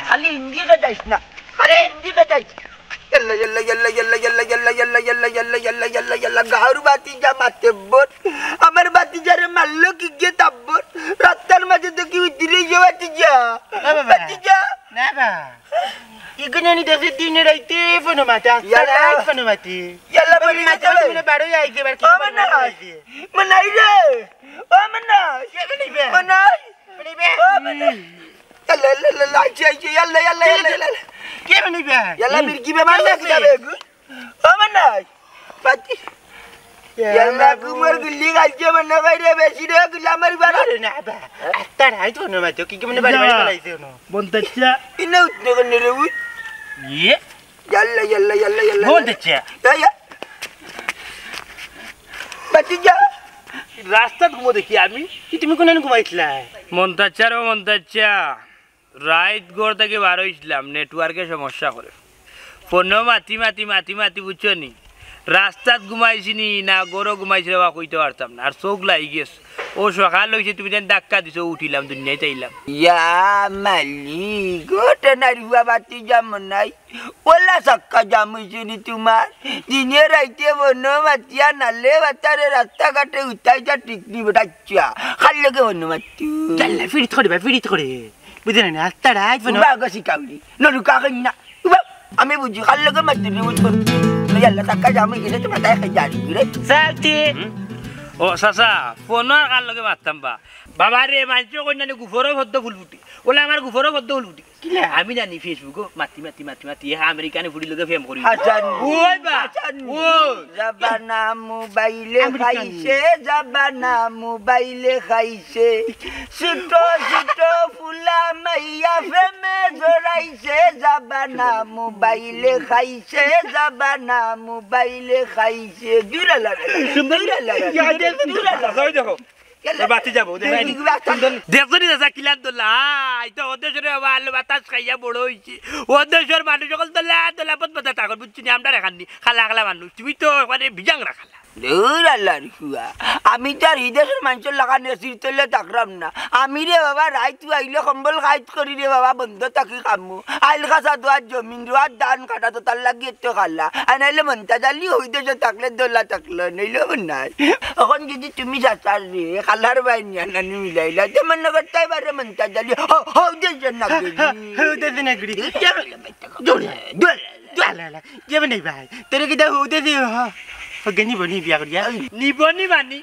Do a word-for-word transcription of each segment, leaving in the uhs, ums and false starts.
খালি হিন্দি গাইস না, খালি হিন্দি গাইস। ইয়াল্লা, ইয়াল্লা, ইয়াল্লা, ইয়াল্লা, ইয়াল্লা, ইয়াল্লা, ইয়াল্লা, ইয়াল্লা, ইয়াল্লা, ইয়াল্লা, ইয়াল্লা, ইয়াল্লা, ইয়াল্লা, গাউর ভাতিজা মাতব্বর। আমার ভাতিজারে মারলো কিগে তাব্বর। রাস্তার মাঝে দেখি উতরে গেছে ভাতিজা। ও বাবা। ভাতিজা। না বা। ইগুনে নি দেখি দিনে রাইতে ফোনো মাতে, আস্তা ইয়াল্লা। রাইত ফোনো মাতে। ইয়াল্লা, বাবা, বলি মাতে যাবে। মানে বারো আইছে, এবার কি ও করে মনাই। আইছে? মনাই রে। ও মনাই। কে বলিবে? মনাই। বলিবে? ও মনাই। ইয়াল্লা, ইয়াল্লা, ইয়াল্লা, আইছে, আইছে, ইয়াল্লা, ইয়াল্লা, ইয়াল্লা, ইয়াল্লা। কে বলিবে? ইয়াল্লা, হুম। মির্গি বেমার কে নাকি বলিবে? যাবে এগু? ও মনাই। পাতি। ইয়াল্লা, কুমার গুল্লি গাইছে মনে হয় রে, বেশি রে, গুলা মারি বাড়া। আরে না বা। আস্তা রাইত ফোনো মাতে, কি কি মানে বাড়ি বাড়ি যা। বলাইছে ফোনো? মন্তাচ্চা। ইনে উঠতে কেন রে উঠ? ইয়ে? ইয়াল্লা, ইয়াল্লা, ইয়াল্লা, ইয়াল্লা। মন্তাচ্চা। ইয়া, ইয়া। ভাতিজা। রাস্তাত ঘুমো দেখি আমি। কি তুমি কোন ঘুমাইছিলা? মন্তাচ্চা রে, মন্তাচ্চা। রাইত ঘর থাকি বার অইছিলাম, নেটওয়ার্কে সমস্যা করে। ফোনো মাতি, মাতি, মাতি, মাতি, বুঝছো নি? রাস্তাত ঘুমাইছি নি, না ঘরো ঘুমাইছি রে বা, কইতে পারতাম না। আর চোখ লাগি গেছে। ও সকাল অইছে, তুমি যেন ধাক্কা দিছো, উঠিলাম, দুনিয়াত আইলাম। ইয়া মালিক, ঘটনার হুয়া বাতি যেমন নাই। ওলা সাক্কা জাম অইছে নি তোমার? দিনে রাইতে ফোনো মাতিয়া নালে বাতারে রাস্তাঘাটে উঠাইছা ঠিক নি বেটাচ্চা। খাল লোকে ফোনো মাতু। জানলা ফিরিত করে বা, ফিরিত করে। বুঝলে না, আস্তা রাইত ফোনো। উবা গো শিকাউলি। নরু কাকন না। উবা, আমি বুঝি, খাল লোকে মাতু রে, বুঝছো? ইয়াল্লা, সাক্কা জাম অইছে রে, তোমার তাই খাই জানি রে। সাথী। হুম? ও, চাচা, ফোনো আর খাল লোকে মাততাম বা? বাবা রে, মানষে কইন না নি, গুফরো পদ্ম ফুল ফুটে। ওলা আমার গুফরো পদ্ম ফুল ফুটে। কিলা? আমি জানি Facebook-ও মাতি, মাতি, মাতি, মাতি, এ আমেরিকানে ফুড়ির লগে প্রেম করি। হাসান। ওই বা। হাসান। ওই। জাবানা মোবাইলে আমেরিকান। খাইছে, জাবানা মোবাইলে খাইছে। ছোট ছোট ফুলা মাইয়া প্রেমে জড়াইছে, জাবানা মোবাইলে খাইছে, জাবানা মোবাইলে খাইছে। দূর আল্লাহ, সুন্দর। দূর আল্লাহ, ইয়া, দূর আল্লাহ। যাও দেখো। তোর বাতি যাবো, দেখো নি। দেখছো নি চাচা কিলান দোলা? আই তো ওদের সরে বাবা আলু বাতাস খাইয়া বড় অইছে। ওদের সর মানুষ সকল দোলা দোলা পথ পথে থাকর, বুঝছো নি? আমরা রেখান নি, খালা খালা মানুষ। তুমি তো মানে বিজাং রাখালা। দূর আল্লাহর হুয়া। আমি তো আর হি দেশর মানষর লাখান এসির তলে থাকরাম না। আমি রে বাবা রাইত আইলে কম্বল কাইত করি রে বাবা বন্ধ থাকি কামু। আইল খাসা দোয়ার জমিন রোয়ার ধান কাটা তো তার লাগি এত খালা। আর নাইলে মন্তাজ আলী ওই দেশে থাকলে দোলা থাকলো, নইলে নাই। এখন যদি তুমি চাচার রে, খালার ভাই নিয়া নানি মিলাইলা, তে মনে করতে পারে মন্তাজ আলী, হো, হো, দেশে না গেলি। হো, দেশে না গেলি। দূরে, দূরে, দূরে। আলা, আলা। যাবে নাই ভাই? তোরে কিতা হো দেশে, হো। ওকে নিব নি বিয়া করিয়া? নিব নি মানি?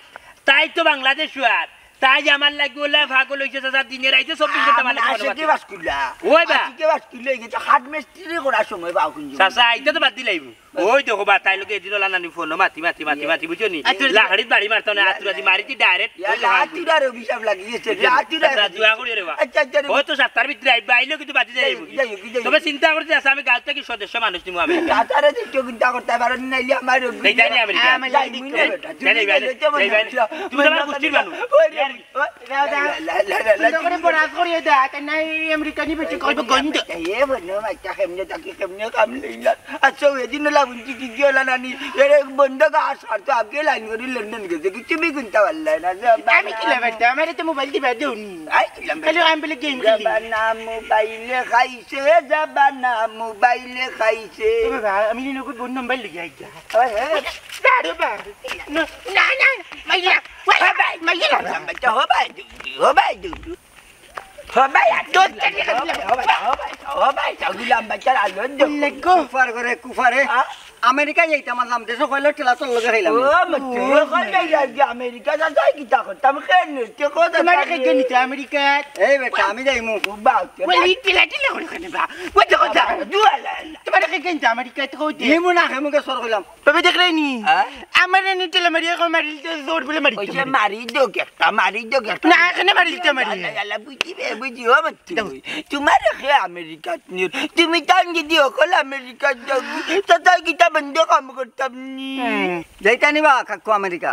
তাই তো বাংলাদেশ আর। তাই আমার লাগি ওলা পাগল অইছে চাচা, দিনে রাইতে চব্বিশ ঘন্টা মানে আশিকে বাস করলা। ওই বা। আশিকে বাস করলে এই যে হাট মিস্ত্রি করার সময় বাউ কুঞ্জি। চাচা, আইতে তো বাদ দিলাইমু। ওই দেখো বা, তাই লোকে এদিন ওলা নানি ফোনো মাতি, মাতি, মাতি, ইয়ে। মাতি, বুঝছো নি? আচ্ছা, লাহাড়িত বাড়ি মারতো না, ইয়া, আতুরা দি ইয়া। মারি দি direct। ইয়া, ওই লাহাড়িত। আতুরার অভিশাপ লাগি গেছে, বুঝছো নি? আতুরার চাচা, অভিশাপ। দোয়া করি রে বা। আচ্ছা, আচ্ছা, রে। হয়তো সাতটার ভিতরে আইবা, আইলেও কিন্তু বাতি যাই যাই, যাইবো। যাই, যাই। তবে চিন্তা করতে আছে, আমি গাঁও থেকে সদস্য মানুষ নিবো আমি। চাচারে দেখতে চিন্তা করতে পারো না, নাইলে আমার এই জানি আমেরিকা। আমার যাই, যাই, মুই না যাই, বেটা, যাই, তুমি যাই, গেলে তো যাই, মনে যাই। হয় তুমি তো আমার না গোষ্ঠীর মানুষ। ওই রে, ওই। দাও, দাও। লা, লা, লা, লা, সুন্দর করে বরাত করিয়ে দে, আর নাই আমেরিকানি বেটি কইবো গন্ধ। এ বনো, মাইটা কেমনে থাকি, কেমনে কাম লইলা? আচ্ছা, ওই দিন ওলা বুঝছি কি গিয়ে ওলা নানি, এর এক বন্ধু গা আর সার তো আগে লাইন করি লন্ডন গেছে, কি তুমি কিনতে পারলে না? আমি কি লাভ আছে? আমার তো মোবাইল দিবা দেউনি। আই কি লাভ আছে? খালি আমি বলে গেম খেলি। জাবানা মোবাইলে খাইছে, জাবানা মোবাইলে খাইছে। ও বাবা, আমি নিয়ে নকুল বোন নম্বর লিখে আইয়া। ওই, হ্যাঁ। দাঁড়ো বাবা। না, না, না, মাইয়া। ওই, মাইয়া। হবাই দুধু, হবাই দুধু। হবাই আর দুধ চালিয়ে খাবি। হবাই, হবাই, হবাই, হবাই, গুলাম বাচ্চার আলো দে। লেগো। কুফার করে, কুফারে। আ? আমেরিকা যাইতাম আনলাম, দেশো কইলো ঠেলা তোর লগে খাইলাম। ও, মতে, ও, কই যাই, যাই, যাই, আমেরিকা যা, যাই, কিতা করতাম, কেন? কে কোথায় তোমার যাবে? কে নিতে আমেরিকা? এই বেটা, আমি যাইমু। ও, বাবা, ওই, ঠেলা ঠেলা করে কেন বা? ওই দেখো, যা। দুয়ালা। তোমার কে কিনতে আমেরিকা? তো কই দে? নিমু না, হেমুকে সর কইলাম। তবে দেখলে নি? হ্যাঁ? আমার এনে ঠেলা মারিয়া কো মারিল তো জোর বলে মারি ওই যে তো মারি। মারি দোক একটা, মারি দোক একটা। না, এখানে মারিল তো মারি। ইয়ালা, ইয়ালা, বুঝি বে, বুঝি, ও মতি। দাও। তোমার খে আমেরিকাত নিয়ে, তুমি তান যদি অকল আমেরিকাত যাও, তো তাই কিতা বন্ধ কাম করতাম নি? হুম। যাইতা নি বা, কাকু আমেরিকা?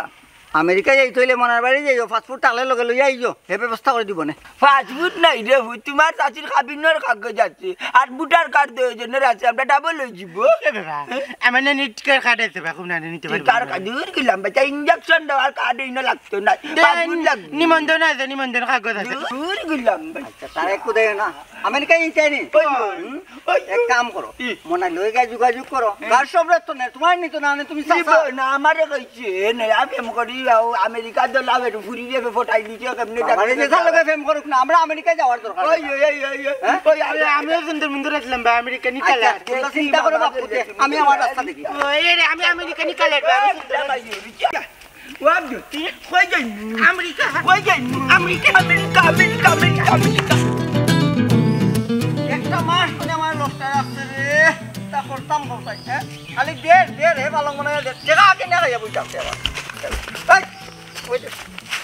আমেরিকা যাইতে অইলে মনার বাড়ি যাইও, পাসপোর্ট থাকলে লগে লইয়া আইও, হে ব্যবস্থা করি দিবনে। পাসপোর্ট নাই রে, তুমার চাচির কাবিনর কাগজ আছে, আর ভোটার কার্ড দুইজনর আছে, আমরা ডাবল অই যিবো। এ বাবা, আমার না নিট কার্ড আছে বা, খুব না নিতে পারবো। কার কার্ড? দূর গেলাম বেটা, ইঞ্জেকশন দেওয়ার কার্ড অইন লাগতো না, দে, পাসপোর্ট লাগতো। নিবন্ধন আছে, নিবন্ধন কাগজ আছে। দূর গেলাম বেটা। আচ্ছা, তারা একটু দেয় না, আমেরিকা যাইতে নি। ওই, হুম? ওই, এক কাম করো, কি? মনাই লগে যোগাযোগ করো। হুম। কার সব রাখতো না, তুমার নিতো না, মানে তুমি চাচা। না, আমারে কইছে, এ নে, আমি প্রেম করি, আও, আমেরিকা দলাও একটু ঘুরি দিয়ে ফটাই দিছে, কেমনে বাবা, এই নেতার লগে প্রেম করুক না, আমরা আমেরিকা যাওয়ার দরকার। ওই, ওই, ওই, ওই, ওই, হ্যাঁ? ওই, আরে, আমিও সুন্দর মুন্দর আছিলাম ভাই, আমেরিকা নিতে আচ্ছা, আলাম। তোমরা চিন্তা করো বাপু, আমি আমার রাস্তা দেখি। ওই রে, আমি আমেরিকা নিতে আলাম ভাই, আমি সুন্দর। ও আব্দুল, তুই কই যাইনি? আমেরিকা। কই যাইনি? America, America, America, America, America. একটা মাস ধরে আমার লোকটা রাখছে রে, তা করতাম কোথায়, হ্যাঁ? খালি দের, দের, হে পালং মনে হয় দের। টেকা আগে না খাইয়া বইতে আছে আবার। এই, ওই যে,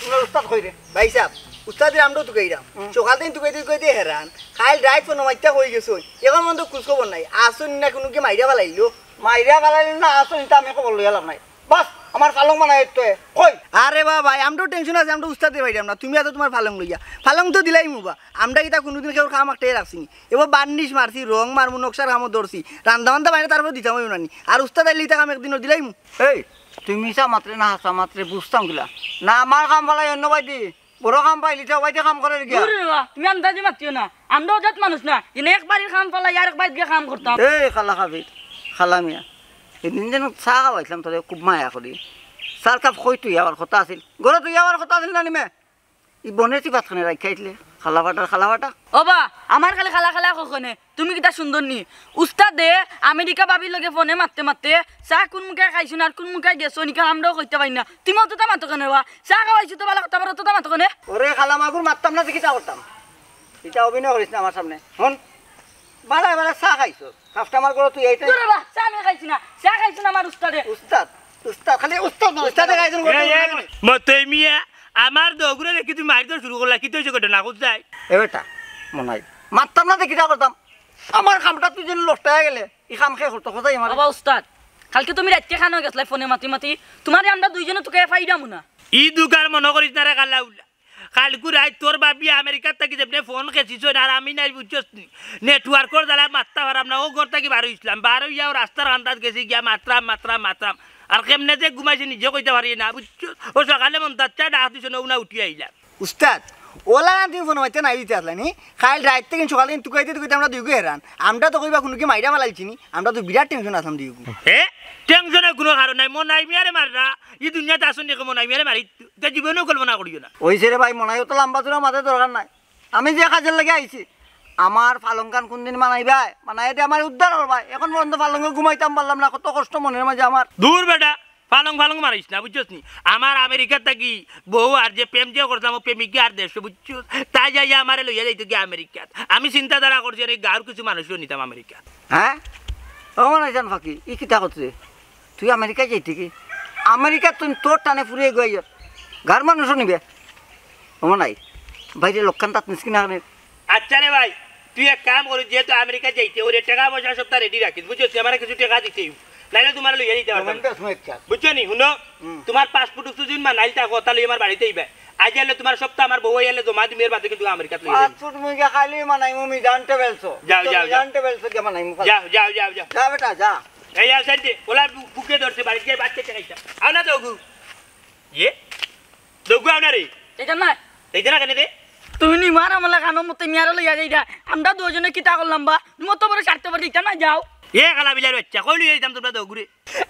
তোমার উস্তাদ কই রে? ভাই সাহেব, উস্তাদের আমরাও তুকাইরাম। হুম। সকাল দিন তুকাইতে তুকাইতে হেরান। কাইল রাইত ফোন মাইতা কই গেছো। এখন পর্যন্ত খোঁজ খবর নাই। আসুন না কোনো কি মাইরা ফালাইলো? মাইরা ফালাইলো না, আসুন, এটা আমি খবর লইয়া লাভ নাই। বাস, আমার পালং বানাই তো এ। কই? আরে বা ভাই, আমরাও টেনশন আছে, আমরা উস্তাদে পাইলাম না। তুমি এত তোমার পালং লইয়া। পালং তো দিলাইমু বা। আমরা কিতা কোনোদিন কেউর কাম আটকে রাখছি নি? এবার বার্নিশ মারছি, রং মারমু, নকশার কামও ধরছি। রান্দা বান্দা বাইরে তারপর দিতাম অইবো না নি। আর উস্তাদ আইলে ইতা কাম একদিনও দিলাইমু। এই, তুমি মিছা মাতরে না হাছা মাতরে বুঝতাম কিলা? না, আমার কাম ফালাই অন্য বায়দি। বড় কাম পাইলি তো বায়দি কাম করের গিয়া। দূর রে বা, তুমি আন্দাজি মাতিও না। আমরা অজাত মানুষ না। ইনে এক বাড়ির কাম ফালাই আর এক বাড়িত গিয়া কাম করতাম। এই কালা খাবির, কালা মিয়া। সেদিন যেন চা খাওয়াইছিলাম তোরে খুব মায়া করি। চার কাপ কই তুই আবার কথা আছিল। ঘরো তুই আবার কথা আছিল না নিমে? ই বনে তুই ভাত খানে রাখিয়া আইলে। কালা ফাটার কালা ফাটা। ও বা, আমার খালি কালা কালা কখনে। তুমি কিতা সুন্দর নি? উস্তাদে আমেরিকা ভাবির লগে ফোনে মাততে মাততে চা কোন মুখে খাইছো না আর কোন মুখে গেছো নি, কারণ আমরাও কইতে পারি না। তুমি অতটা মাতো কেনে বা? চা খাওয়াইছো তো ভালা কথা, আবার অতটা মাতো কেনে? ওরে কালা মাগুর, মাততাম না তো কিতা করতাম? ইতা অভিনয় করিস না আমার সামনে। হুন, বালা বালা চা খাইছো। কাপটা আমার ঘরো তুই এইটা দূর রে বা, চা আমি খাইছি না। চা খাইছি না আমার উস্তাদে। উস্তাদ, উস্তাদ, খালি উস্তাদ না, উস্তাদে খাইছেন ঘরো। এই, এই, মতই মিয়া, আমার দগুরে দেখি তুই মারি তো শুরু করলা, কি তো হইছে ঘটনা, কোথায়? এ বেটা, মনাই, মাততাম না তো কিতা করতাম? আমার কামটা তুই যেন লটকাইয়া গেলে, ই কাম কে করতো, কোথায় আমার? বাবা উস্তাদ, কালকে তুমি রাইতে খানো গেছলায় ফোনে মাতি মাতি, তোমারে আমরা দুইজনে তোকে পাইরাম না। ই দুকার মনো করিস না রে কালা উল্লা। কালকু রাইত তোর বাপি আমেরিকার থাকি যেমনে ফোন খেছিছইন আর আমি নাই বুঝছস নি। নেটওয়ার্কর জ্বালায় মাততা পারাম না, অউ ঘর থাকি বার অইছলাম। বার অইয়া অউ রাস্তার কান্দাত গেছি গিয়া মাতরাম, মাতরাম, মাতরাম। আর কেমনে যে ঘুমাইছি নিজে কইতা পারি না, বুঝছস? অউ সকালে মন্তাজ চায় ডাক দিছে, অউ না উঠি আইলাম। উস্তাদ, অলা না তুমি ফোন মারতে নাই দিতে আসলা নি? কাইল রাইত থাকি সকাল থাকি তুকাইতে তুকাইতে আমরা দুইগু হেরান। আমরা তো কইবা কুনু কি মাইরা ফালাইছি নি? আমরা তো বিরাট টেনশন আছলাম দুইগু। হে? টেনশনর কুনু কারণ নাই। মনাই মিয়ারে মাররা। ই দুনিয়াত আছইন দেখি মনাই মিয়ারে মারি। ইতা জীবনেও কল্পনা করিও না। অইছে রে ভাই, মনাইও তো লাম্বা চূড়া মাতার দরকার নাই। আমি যে কাজের লাগি আইছি, আমার পালংখান কুনদিন বানাইবায়, বানাইয়া দি আমারে উদ্ধার করবায়। এখন পর্যন্ত পালংয়ে ঘুমাইতাম পারলাম না, কত কষ্ট মনের মাঝে আমার। দূর বেটা, পালং পালং মারিস না, বুঝছস নি? আমার আমেরিকার থাকি বউ আর যে প্রেম যে করতাম, অউ প্রেমিকা আর দেশো, বুঝছস? তাই যাইয়া আমারে লইয়া যাইতো গিয়া আমেরিকাত। আমি চিন্তাধারা করছি, আর এই গাঁওর কিছু মানুষও নিতাম আমেরিকাত। হ্যাঁ? ও মনাইজান ফাকি, ই কিতা করছে? তুই আমেরিকাত যাইতে কি? আমেরিকাত তুই তোর টানে ফুরিয়ে গিয়া গাঁওর মানুষও নিবে। ও মনাই, বাইরে লোকখান তাত নিস কিনা আনে? আচ্ছা রে ভাই, তুই এক কাম করিস, যেহেতু আমেরিকাত যাইতে, অউ টেকা পয়সা সবতা রেডি রাখিস, বুঝছস? আমারে কিছু টেকা দিতে অইবো, নাইলে তোমারে লইয়া যাইতাম পারতাম না। বুঝছো নি? হুনো, হুম। তোমার পাসপোর্ট উসপোর্ট যদি বানাইল থাকো, তা লইয়া আমার বাড়িত আইবায়। আইজ আইলে তোমার সবতা আমার বউ আইলে জমা দিমু, এর বাদে কিন্তু আমেরিকাত লইয়া যাইমু। পাসপোর্ট মুই গিয়া খালি বানাইমু, মিজান ট্রাভেলসো। যাও, যাও, যাও। মিজান ট্রাভেলসো গিয়া বানাইমু খালি। যাও, যাও, যাও, যাও। যা বেটা, যা। এই আছেন যে, ওলা বু-, বুকে ধরছে, বাড়িত গিয়া বাচ্চা টেকাইতা। আও না তো গু। এ? দৌগু আও না রে। যাইতাম না। যাইতে না কেনে রে? তুমি নি মার আমলা খানো মতো মিয়ারে লইয়া যাইরা। আমরা দুইজনে কিতা করলাম বা? মতো বড় স্বার্থপর, যাইতাম না, যাও। এ কালা বিলার বাচ্চা, কই লইয়া যাইতাম তোমরা দৌগুরে?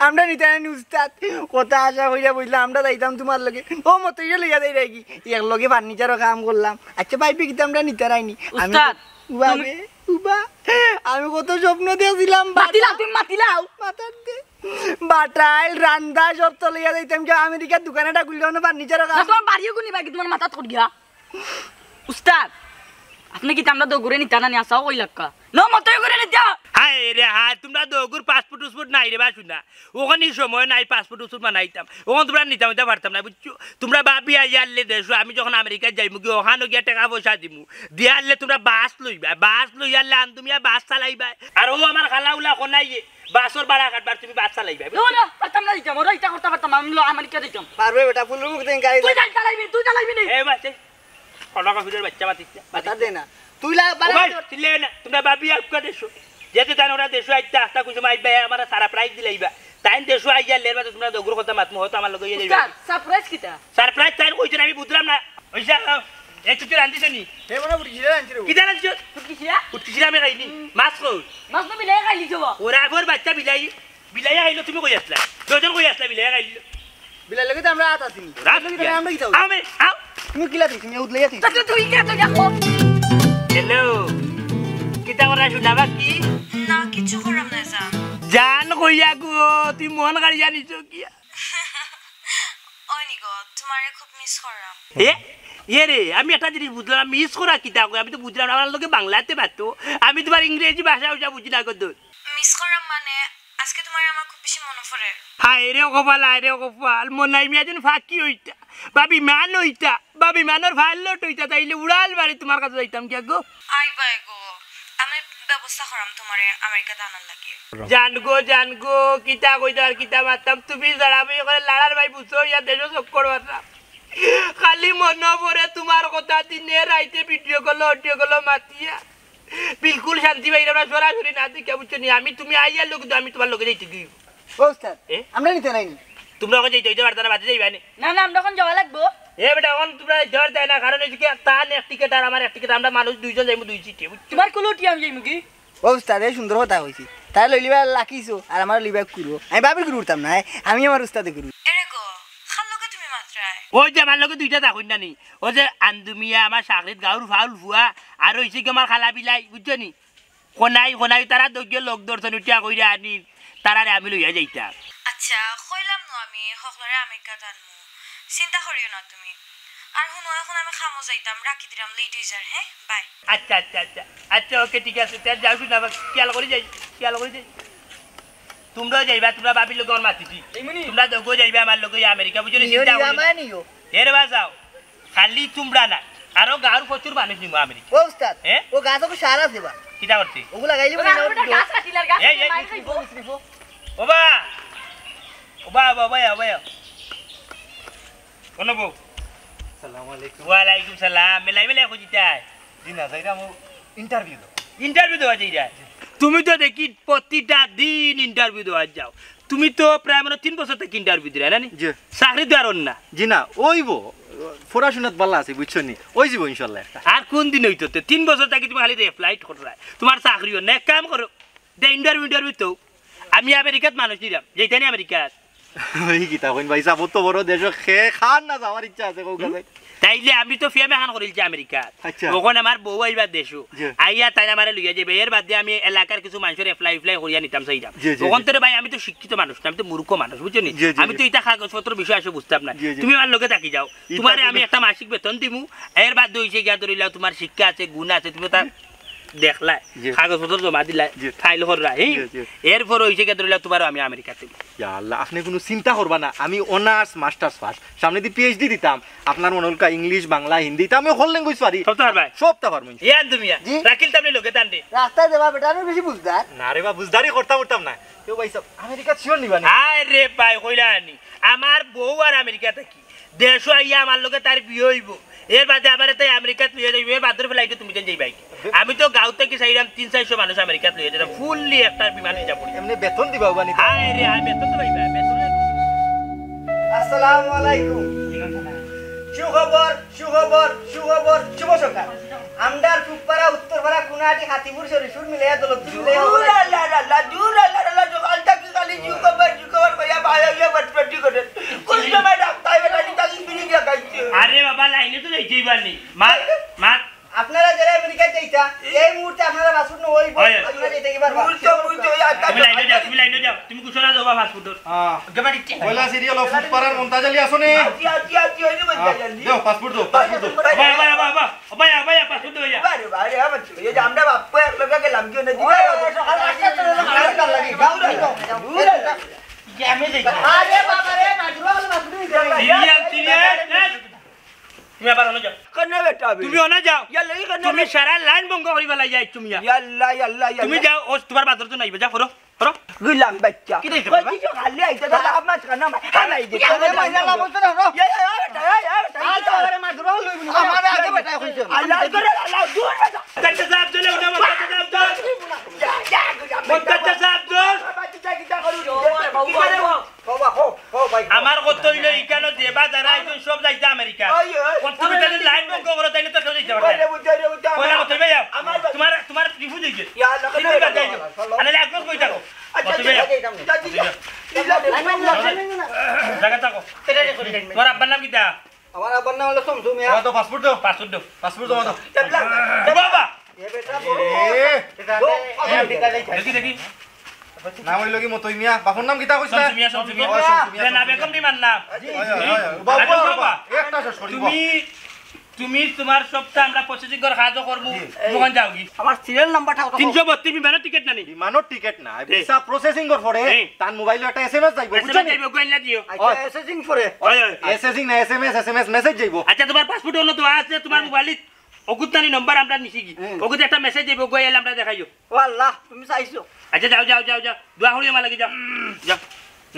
আমরা নিতারাইনি উস্তাদ। কথা আশা কইরা বইলা আমরা যাইতাম তোমার লগে। ও মতো ইয়ে লইয়া যাইরায় কি? এক লগে ফার্নিচারও কাম করলাম। আচ্ছা ভাই, কিতা আমরা নিতারাইনি? আমি উস্তাদ, উবা তুমি রে, উবা। আমি কত স্বপ্ন দেখছিলাম, মাতিলাও, বাটা। তুমি মাতিলাও। মাতার দে। বাটাইল, রান্দা, সব তো লইয়া যাইতাম। কি আমেরিকার দোকান একটা খুললে অনো ফার্নিচারও না, কাম। তোমার বাড়িও গুনি বাকি তোমার মাথাত করিয়া। উস্তাদ, আপনে কিতা আমরা দৌগুরে নিতা না নি? আশাও কইলাক্কা। ন মতই করে নিতা। হায় রে হাত তুমরা দগুর পাসপোর্ট উসপোর্ট নাই রে বা শুনা। অখন ই সময় নাই পাসপোর্ট উসপোর্ট বানাইতাম। অখন তুমরার নিতাম ইতা পারতাম না, বুঝছো? তুমরা ভাবি আইয়ারলে দেশো, আমি যখন আমেরিকাত যাইমুগি, অখানো গিয়া টেকা পয়সা দিমু। দিয়ারলে তুমরা বাস লইবায়, বাস লইয়ারলে আন্দুমিয়া বাস চালাইবায়। আর অউ আমার খালা উলা কনাইয়ে, বাসর ভাড়া কাটবার, তুমি বাস চালাইবায়, বুঝছো? না, না, পারতাম না দিতাম, ওরা ইতা করতা পারতাম, আমি ল-, আমেরিকা দিতাম। পারবে বেটা, ফুলুর মুখ দেন গাড়ি তুই গাড়ি চালাইবি, তুই চালাইবি নি? এ বাস, এ। কনক ফিরর বাচ্চা মাতিস না, মাতার দে না। তুই লা-, ও বালা ভাই, তোর চিল্লে না। তুমরা ভাবি আউক্কা দেশো। যেতে তান ওরা দেশো আইতা, আস্তা কুসুম আইবা, আমারে সারপ্রাইজ দিলাইবা। তাইন দেশো আইয়ারলে এর বাদে তুমরা দগুর কথা মাতমু, হয়তো আমার লগে ইয়ে যাইবা। উস্তাদ, সারপ্রাইজ কিতা? সারপ্রাইজ তাইন কইছইন, আমি বুঝলাম না। ওইসা, এ চুচুর আনতে শুনি। এ মনে ফুটকি শিরা আনছি রে। কিতা আনছো? ফুটকি শিরা? ফুটকি শিরা আমি খাইনি। হুম। মাছ কই? মাছ তো বিলাই খাইলি যাবা। ওরা আবার বাচ্চা বিলাই। বিলাইয়া খাইলো, তুমি কই আছলা? দুইজন কই আছলা বিলাইয়া খাইলো? বিলাইর লগে তো আমরা আত আছি। রাত লগে তো কিয়া? আমরা কিতা? আমি, আও। তুমি কিলা দিছ? তুমি উদলাইয়া দিছ। তা তুই কিয়া তো দেখো? হ্যালো। কিতা করা শুনা বাকি? না, কিছু করাম না, জান। জান কইয়া গো, তুই মন কাড়িয়া নিছো কিয়া? ওই নি গো, তোমারে খুব মিস করাম। এ? এ রে, আমি একটা জিনিস বুঝলাম না, মিস করা কিতা কয়? আমি তো বুঝলাম না, আমার লগে বাংলাতে মাতো। আমি তোমার ইংরেজি ভাষা ওইটা বুঝি না কত। মিস করাম মানে, আজকে তোমারে আমার খুব বেশি মনো পড়ে। হায় রে কপাল, হায় রে কপাল, মনাই মিয়া যেন ফাঁকি অইতা, বা বিমান অইতা, বা বিমানর পাইলট অইতা, তাইলে উড়াল মারি তোমার কাছে যাইতাম কিয়া গো? আইবায় গো, আমি ব্যবস্থা করাম তোমারে আমেরিকাত আনার লাগি। জান গো, জান গো, কিতা কইতাম আর কিতা মাততাম, তুমি ছাড়া আমি অখানো লাড়ার ভাই বুঝছো, ইয়া দেশো চক্কর মারতাম। খালি মনো পড়ে তোমার কথা, দিনে রাইতে ভিডিও কল, অডিও কল মাতিয়া। বিলকুল শান্তি পাইরাম না, সরাসরি না দেখিয়া, বুঝছো নি? আমি, তুমি আইয়ার লগে তো আমি তোমার লগে যাইতে গিয়ে। ও উস্তাদ, এ? আমরা নিতে নাইনি। তুমরা অখন যাইতে অইতে পারতা না, বাদে যাইবায় নি? না, না, আমরা অখন যাওয়া লাগবো। এ বেটা, অখন তুমরা যাইতে পারতায় না, কারণ অইছে কি, তান এক টিকেট আর আমার এক টিকেট, আমরা মানুষ দুইজন যাইমু দুই সিটে, বুঝছো? তোমার কুলো উঠি আমি যাইমু কি? ও উস্তাদ, এ সুন্দর কথা কইছি। তারে লইলিবা লাকিছো, আর আমারে লইবা কুরু। আমি ভাবির কুরু উঠতাম না, এ? আমি আমার উস্তাদে কুরু। এরে গো, কার লগে তুমি মাতরায়? ওই যে আমার লগে দুইটা থাকইন না নি, ওই যে আন্দুমিয়া আমার চাকরিত গাউর ফাউল ফুয়া, আর অইছে কি আমার খালা বিলাই, বুঝছো নি? খনাই, খনাই তারা দগিয়ে লগ ধরছইন উঠিয়া কইরা আনি, তারারে আমি লইয়া যাইতাম। আচ্ছা, কইলাম না আমি হকলরে আমেরিকাত আনমু। চিন্তা করিও না তুমি। আর হুনো, অখন আমি কামো যাইতাম, রাখি দিলাম, লেট অই যার, হ্যাঁ? বাই। আচ্ছা, আচ্ছা, আচ্ছা। আচ্ছা, ওকে, ঠিক আছে। তে যাও, শুনা, খেয়াল করি যাই, খেয়াল করি যাই। তুমরাও যাইবা, তুমরা ভাবির লগে আমার মাতিছি। তুমরা দগো যাইবা আমার লগে আমেরিকা, বুঝছো নি? নিও, চিন্তা নিও, করিও না। আমায় নিও। এরে বা যাও। খালি তুমরা না, আরো গাউর প্রচুর মানুষ নিমু আমেরিকা। ও উস্তাদ, হ্যাঁ? ও গাছ ওকে সার আছে বা? কিতা করতে? ওগুলা গাইলে ওরা মনে হয় আমার গাছ কাটিলার গাছ এই, এই, মাইর খাইবো। ও বা, ও বা, ও বা, ও বা, ও বা। কোন বউ? সালাম আলাইকুম। ওয়ালাইকুম সালাম। মেলাই মেলাই খুঁজিতায়? জি না, যাইরাম ও ইন্টারভিউ দাও। ইন্টারভিউ দেওয়া যাইরায়? তুমি তো দেখি প্রতিটা দিন ইন্টারভিউ দেওয়া যাও। তুমি তো প্রায় মানে তিন বছর থাকি ইন্টারভিউ দিরায়, না নি? জি। চাকরি তো আর অর না। জি না, অইবো। পড়াশোনাত ভালা আছে, বুঝছো নি? অইযিবো ইনশাআল্লাহ একটা। আর কোন দিন অইতো তে? তিন বছর থাকি তুমি খালি অ্যাপ্লাই কররায়। তোমার চাকরি অর না, এক কাম করো। দে ইন্টারভিউ, ইন্টারভিউ তো। আমি আমেরিকাত মানুষ নিরাম। যাইতায় নি আমেরিকাত? ওই কিতা কইন ভাই সাব, অত বড় দেশো কে কার না যাওয়ার ইচ্ছা আছে, কউক্কা হুম? চাই। তাইলে আমি তো ফিয়া মেহান করিলছি আমেরিকাত। আচ্ছা। অখন আমার বউ আইবা দেশো। জি। আইয়া তাইন আমারে লইয়া যাইবা। এর বাদে আমি এলাকার কিছু মানষর অ্যাপ্লাই উপ্লাই করিয়া নিতাম চাইরাম। জি, জি, অখন জি। তো রে ভাই, আমি তো শিক্ষিত মানুষ না, আমি তো মূর্খ মানুষ, বুঝছো নি? জি, জি, আমি জি। তো ইতা কাগজপত্র বিষয়ে আসে বুঝতাম না। জি, জি। তুমি আমার লগে থাকি যাও। ই তোমারে তো আমি একটা মাসিক বেতন দিমু, এর বাদে অইছে গিয়া ধরিলাও তোমার শিক্ষা আছে, গুণ আছে, তুমি তা দেখলায়, জি। কাগজপত্র জমা দিলায়, জি। ফাইল কররায়, হি? জি, জি। এরপর অইছে গিয়া ধরিলাও তোমারও আমি আমেরিকাত দিমু। ইয়া আল্লাহ, আপনে কুনু চিন্তা করবা না, আমি অনার্স মাস্টার্স পাস, সামনেদি পিএইচডি দিতাম। আপনার মনে অইলকা ইংলিশ, বাংলা, হিন্দি, ইতা আমি হকল ল্যাঙ্গুয়েজ পারি। সবতা পারবায়? সবতা পারমু। এ আন্দুমিয়া, জি। রাখিল তো আপনে লগে তান দে। রাস্তায় দেবা বেটা, আমি বেশি বুঝদার। না রে বা, বুঝদারি করতাম করতাম না। কেউ ভাই সাব, আমেরিকা শিওর নিবা নি? আরে ভাই, কইলা নি। আমার বউ আর আমেরিকা থাকি। দেশো আইয়া আমার লগে তার বিয়া অইবো। এর বাদে আমারে তাই আমেরিকাত লইয়া যাইবো। এর বাদর ফ্লাইটে তুমি যেন যাইবায়। আমি তো গাঁও থাকি চাইরাম তিন চাইরশো মানুষ আমেরিকাত লইয়া যাইরাম। ফুললি একটা বিমান রিজার্ভ করি। এমনে বেতন দিবা উবানি? হায় রে, হায়, বেতন তো পাইবা, বেতন। আসসালামু আলাইকুম। সুখবর, সুখবর, সুখবর, শুভ সকাল। আমরার পূবপাড়া, উত্তরপাড়া, কুনাহাটি, হাতিপুর, শরীয়তপুর মিলাইয়া দৌলতপুর মিলাইয়া দূর আল্লাহ, আল্লাহ, দূর আল্লাহ, আল্লাহ, সকাল থাকি খালি সুখবর, সুখবর কইয়া ভাই অইয়া বাটপাটি করে। কোন সময় ডাক্তার বেটা নি তাকে বিড়ি দিয়া খাইছে? আরে বাবা, লাইনে তো যাইতেই পারলি। মা, মা। আপনারা যারা আমেরিকা যাইতা, এই মুহূর্তে আপনারা পাসপোর্ট নয় অইবো, হয়, হয়। আপনারা যাইতে কি পারবা? বুঝছো, বুঝছো, ওই আচ্ছা, তুমি লাইনে যাও, তুমি লাইনে যাও, তুমি ঘোষণা দেবা পাসপোর্টর। হ্যাঁ। পয়লা সিরিয়াল অফ পূবপাড়ার মন্তাজ আলী আছো নি? আছি, আছি, আছি, ওই যে মন্তাজ আলী। যাও, পাসপোর্ট দাও, পাসপোর্ট দাও। ভাই, ভাই, ভাই, ভাই, ভাই, ভাই, পাসপোর্ট দাও, ভাইয়া। আরে, আরে, আমার ছেলে, এই যে আমরা বাপ্পা এক লগে গেলাম, কি অনেক দিন আগে। আরে বাবা রে, মাদুরা হলো মাদুরা হইছে। সিরিয়াল, সিরিয়াল, এই। তুমি আবার অনো যাও। কেনে বেটা আমি? তুমি অনো যাও। ইয়ার লাগি কেনে তুমি বেটা? সারা লাইন ভঙ্গ করি ফালাই যাইছো মিয়া। ইয়াল্লা, ইয়াল্লা, ইয়াল্লা। তুমি যাও, ও তোমার বাদর তো নাইবে, যাও, করো, করো। গুলাম বাচ্চা। কি দেখছো কই বাবা? কিছু খালি আইতে দাদা, আমার কানা মা-, হালাই দে। ইয়া, ইয়া, ইয়া, বলতো না, না। ইয়া, ইয়া, ইয়া, বেটা, ইয়া, ইয়া, বেটা, আরে, ইয়া। আরে, মাদুরা হলো, আমারে আগে বেটা কইছো। আল্লাহ করে, আল্লাহ, দূর বেটা। মুন্তাজ সাব, চলে উঠো, মুন্তাজ সাব, চল। ইয়া, ইয়া, গুলাম বাচ্চা। মুন্তাজ সাব, চল। বাবা, তুই যা, কিতা করু? বাবা, বাবা, বাবা। ও বা, হো, হো, ভাই, হো। আমার কথা অইলো, ইখানো যে বা যারা আইছইন, সব যাইতা আমেরিকা। ওই, ওই। কত তুমি তাহলে লাইন ভঙ্গ করো, তাইলে তো কেউ যাইতে পারবে না। ওই রে, বুঝাই রে, বুঝাই। কইলা কত ভাই? আমার ভাই। তোমার, তোমার রিফিউজ হইছে। ইয়া, না, না, না, না, না। আনালে এক মাস বই থাকো। আচ্ছা, কত ভাই? আচ্ছা, আচ্ছা, আচ্ছা। জায়গা থাকো। তোমার আব্বার নাম কিতা? আমার আব্বার নাম হলো সমসু মিয়া। আমার তো পাসপোর্ট দাও। পাসপোর্ট দাও। পাসপোর্ট দাও, দাও। এ, বাবা। এ বেটা, বড়। এ। ও, দেখি, দেখি। নাম অইলো কি মতই মিয়া? বাপর নাম কিতা কইছলা? সমসু মিয়া, সমসু মিয়া। ও, সমসু মিয়া, এ, না, সমসু মিয়া। বেগম দি মার নাম। জি, জি, জি। জি, জি। বাবু, আরে বাবা, বাবা। একটা শেষ করি, তুমি, তুমি তোমার সবটা আমরা প্রসেসিং করে সাহায্য করমু। জি। দোকান যাও কি? আমার সিরিয়াল নাম্বারটা কত? তিনশো বত্রিশ বিমানর টিকিট নানি? বিমানর টিকিট না, জি। ভিসা প্রসেসিং কর পরে, জি। তার মোবাইলো একটা এসএমএস যাইবো, বুঝছো নি? যাইবো, গোয়াইলা দিও। আচ্ছা, ওই। এসএসিং পরে। ওই, ওই। এসএসিং না, এসএমএস, এসএমএস মেসেজ যাইবো। আচ্ছা, তোমার পাসপোর্ট অনো দেওয়া আছে, তোমার মোবাইলো অগুত নানি নম্বর আমরা নিছি কি? হুম। অগুত একটা মেসেজ যাইবো, গোয়াইলা আমরা দেখাইও। ও আল্লাহ, তুমি চাইছো। আচ্ছা, যাও, যাও, যাও, যাও। দোয়া করিও আমার লাগি, যাও। যাও।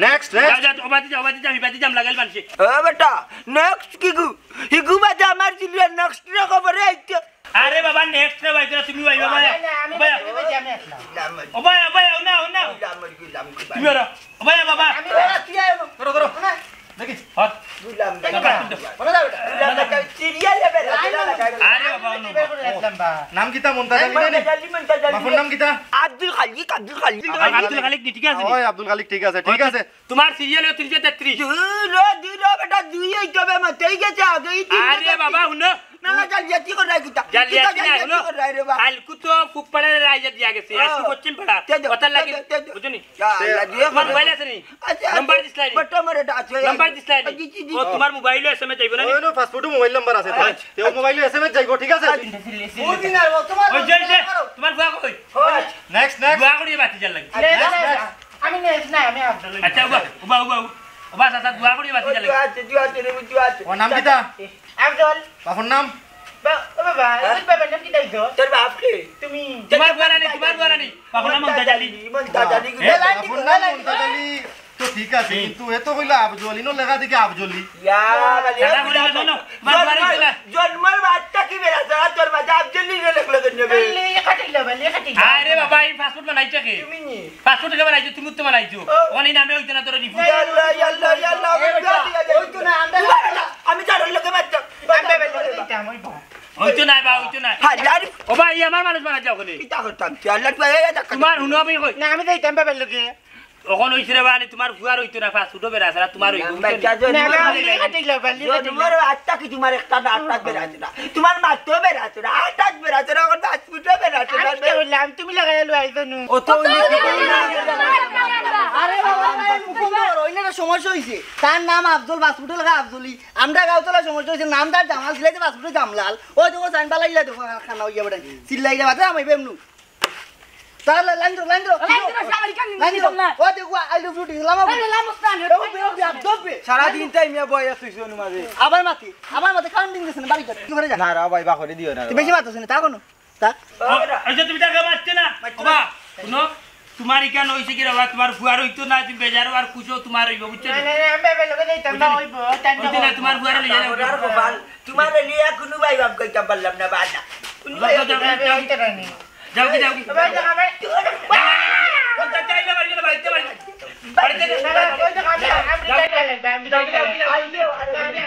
নেক্সট, যাও, নেক্সট। যাও, ওবাদি যাও, ওবাদি যাও, ইবাদি যাম লাগাইল মানছে। ও বেটা, নেক্সট কি গু? হিগু বাদে আমার জিলিয়া নেক্সট রে খবরে আইতে। আরে বাবা, নেক্সট রে ভাই, তুমি ভাই বাবা। না, না, আমি বাবা। আমি যাই, আমি আসলাম। ও ভাই, ও ভাই, ও না, ও না। তুমি ওরা। ও ভাই, বাবা। আমি ওরা, তুই আয়। ধরো, ধরো। না। দেখি। হট। বুঝলাম। দেখি, বাবা। বাবা। ওরা যাবে। বুঝলাম, সিরিয়াল লেভেল। আরে বাবা, ও না। নাম কিতা? মন্তাজ আলী না নি? মন্তাজ আলী, মন্তাজ আলী। বাপর নাম কিতা? আব্দুল খালিক, আব্দুল খালিক। আব্দুল খালিক নি, ঠিক আছে নি? ওই আব্দুল খালিক, ঠিক আছে, ঠিক আছে। তোমার সিরিয়াল তিনশো তেত্রিশ। দুই রে, দুই রে, বেটা, দুই হইতে হবে, আমার তেই গেছে আগে, এই তিন আরে গেছে। বাবা, হুনো। না, না, জালিয়াতি করে রাখি তা। জালিয়াতি কিতা না, জালিয়াতি হুনো। করে রাখি রে বাবা? কালকু তো ফুকপাড়ার রাইজা দিয়া গেছে, হ্যাঁ। আজকে পশ্চিম পাড়া। দে দে, কথা লাগে, দে দে, দে দে। বুঝছো নি? ইয়া আল্লাহ, দিয়ে তোমার মোবাইল আছে নি? আচ্ছা, নম্বর আচ্ছা। দিছলাই নি? বেটা, আমার এটা আছে। নম্বর দিছলাই নি? জি, জি, জি। ও, তোমার মোবাইলো এসএমএস যাইবো না নি? ওই নো, পাসপোর্টও মোবাইল নাম্বার আছে তো। আচ্ছা। তেও মোবাইলো এসএমএস যাইবো, ঠিক আছে? আচ্ছা। ওই দিন আর ও তোমার ওই যে, ওই যে, তোমার ফুয়া কই? ওই। Next, next. দোয়া করি বাতি জ্বাল লাগি। Next, next. আমি নেক্সট না, আমি আব্দুল। আচ্ছা, উবা, উবা, উবা, উবা। উবা, চাচা, দোয়া করি বাতি জ্বাল লাগি। দোয়া আছে, দোয়া আছে রে, দোয়া আছে। ওর নাম কিতা? আব্দুল। বাপর নাম? বা-, ও বাবা, হ্যাঁ? তোর বাবার নাম কিতা? তোর বাপ কে? তুমি। তোমার ফুয়া নানি, তোমার ফুয়া নানি। বাপর নাম মন্তাজ আলী। মন্তাজ আলী। এ, বাপর নাম মন্তাজ আলী। তো ঠিক আছে, হুম। কিন্তু এ তো কইলা আফজল, ইনো লেখা দেখি আফজলি। ইয়া, দাদা, বলি না, শোনো, বাবা, জন্মর, বাবা। জন্মর বাচ্চা কি বেড়া, তোরা তোর মাঝে আফজলি রে লেখলো কেন বে? লে, লেখা ঠিক না, লেখা ঠিক না। আরে বাবা, এই পাসপোর্ট বানাইছো কে? তুমি নি। পাসপোর্ট কে বানাইছো? তুমি তো বানাইছো। ও। ওখানে এই নামে হইতো না, তোরা রিফিউজ। ইয়াল্লা, ইয়াল্লা, ইয়াল্লা, এ বেটা, ওই তো না, আমরা আমি যার লোকে মারতাম। আমরা বের করে দিতাম, ওই তো। ওই তো নাই বা, ওই তো নাই। হায়, আরে। ও ভাই, আমার মানুষ মারা যাও ওখানে। কিতা করতাম? তুই আল্লাহ, তুই এই, এই, এই, তোমার হুনো আমি কই। না, আমি যাইতাম বাবার লগে। অখন অইছে রে বানি, তোমার ফুয়ার অইতো না, পাসপোর্টও বেড়া ছাড়া তোমার অইবো, বুঝছো নি? না, না, আমি লেখা ঠিক না, বাবা, লেখা ঠিক না। জন্মর আত্মা কি তোমার একটা না, আত্মা বেড়াছে না। তোমার মাথাও বেড়াছে না, আত্মা বেড়াছে না, অখন পাসপোর্টও বেড়াছে না। আমি কিতা করলাম? তুমি লাগাই আলো আইছো নু। ও তো উনি কি করলা? আরে বাবা, এই মুখ বন্ধ করো, ইনার সমস্যা অইছে। তার নাম আফজল, পাসপোর্টও লেখা আফজলি। আমরা গাঁওতলা সমস্যা অইছে, নাম তার জামাল, সিলাইতে পাসপোর্টে জামলাল। ওই দেখো, সাইন বালা ইলা দেখো, খানা অইয়া বেটা। সিলাই ইলা বাতা আমি বেমনু। তাহলে লাইন ধরো, লাইন ধরো। লাইন ধরো, আমেরিকান লাইন ধরো। না। ও দেখো, I love you, লামা। আরে লামা স্থান, ও বে, ও বে, আপ দবে। সারাদিন তাই মিয়া বয়া তুই শোন মাঝে। আবার মাতি, আবার মাতি, কাউন্টিং দিছে না, বাড়ি যা, তুই ঘরে যা। না রে ভাই, বা করে দিও না রে তুই বেশি ভাই। মাতো শুনে, তা কোনো? তা? ও, এই যে তুমি তাকে মারছো না? মারছো বাবা, না। শুনো, তোমার ইখান অইছে কি রে বাবা, তোমার ফুয়ার অইতো না, তুমি বেজারো আর খুশিও তোমার অইবো, বুঝছো না? না, না, না, আমি বেবের লগে যাইতাম না, বুঝছো না? অইবো, তাই না অইতো না, অইবো। তোমার ফুয়ার লইয়া যাও। আমার আর কপাল, তোমার লিয়া কোনো ভাই বাপ কইতাম পারলাম না, বাদ না। কোনো ভাই বাপ যাও, কইতাম যাও, না, যাও। অইতো না নি। যাও কি, যাও কি? ভাই, যাও, ভাই। যাও, যাও, যাও, যাও, বাড়িতে, বাড়িতে। বাড়িতে যাও। না, না, ওই যে আমি, আমি যাই না, আমি যাই না।